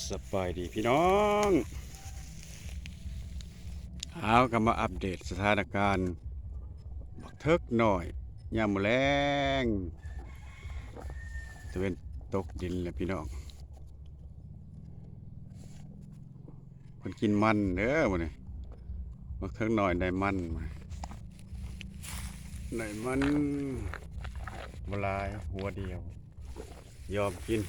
ສະບາຍດີພີ່ນ້ອງ ເຮົາກໍມາອັບເດດສະຖານະການບັກເຖິກນ້ອຍຍາມມື້ແລງ ຕາເວັນຕົກດິນແລ້ວພີ່ນ້ອງ. ເພິ່ນກິນມັນເດີມື້ນີ້ ບັກເຖິກນ້ອຍໄດ້ມັນ ໄດ້ມັນບໍ່ຫຼາຍ ຫົວດຽວ ຍອມກິນ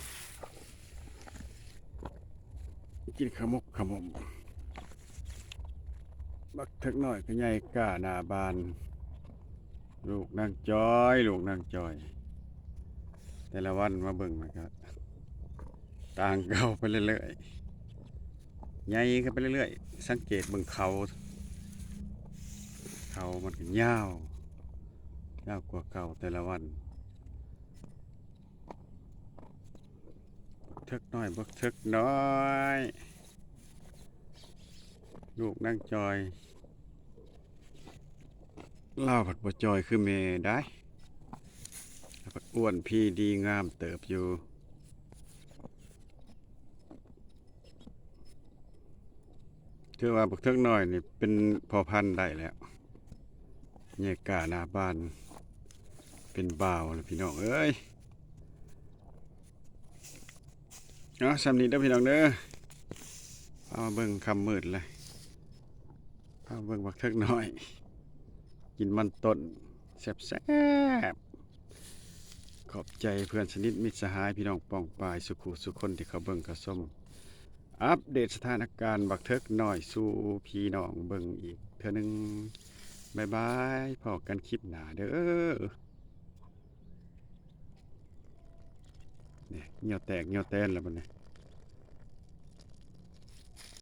ກິນຂະໝົກຂະໝົມ. ບັກເຖິກນ້ອຍກໍໃຫຍ່ກ້າໜ້າບານ ລູກນາງຈອຍ ລູກນາງຈອຍ ແຕ່ລະວັນມາເບິ່ງມັນກໍຕ່າງເກົ່າໄປເລື້ອຍໆ ໃຫຍ່ຂຶ້ນໄປເລື້ອຍໆ. ສັງເກດເບິ່ງເຂົາ ເຂົາມັນກໍຍາວ ຍາວກວ່າເກົ່າແຕ່ລະວັນ. ເຖິກນ້ອຍ ບັກເຖິກນ້ອຍ ລູກນາງຈອຍ ລາວພັດບໍ່ຈ່ອຍຄືແມ່ໄດ໋ ລາວພັດອ້ວນພີດີງາມເຕີບຢູ່. ຖືວ່າບັກເຖິກນ້ອຍນີ້ເປັນພໍ່ພັນໄດ້ແລ້ວ ໃຫຍ່ກ້າໜ້າບານ ເປັນບ່າວແລ້ວພີ່ນ້ອງເອີຍ. ເອົາ ສ່ຳນີ້ເດີພີ່ນ້ອງເດີ ພາມາເບິ່ງຄ່ຳມືດເລີຍ ພາມາເບິ່ງບັກເຖິກນ້ອຍ ກິນມັນຕົ້ນແຊບໆ. ຂອບໃຈເພື່ອນສະໜິດມິດສະຫາຍ ພີ່ນ້ອງປ້ອງປາຍ ສູ່ຄູ່ສູ່ຄົນທີ່ເຂົ້າເບິ່ງເຂົ້າຊົມ ອັບເດດສະຖານະການບັກເຖິກນ້ອຍສູ່ພີ່ນ້ອງເບິ່ງອີກເທື່ອໜຶ່ງ. ບາຍບາຍ ພໍ້ກັນຄລິບໜ້າເດີ. ນີ້ ຍ່ຽວແຕກຍ່ຽວແຕນແລ້ວບັດນີ້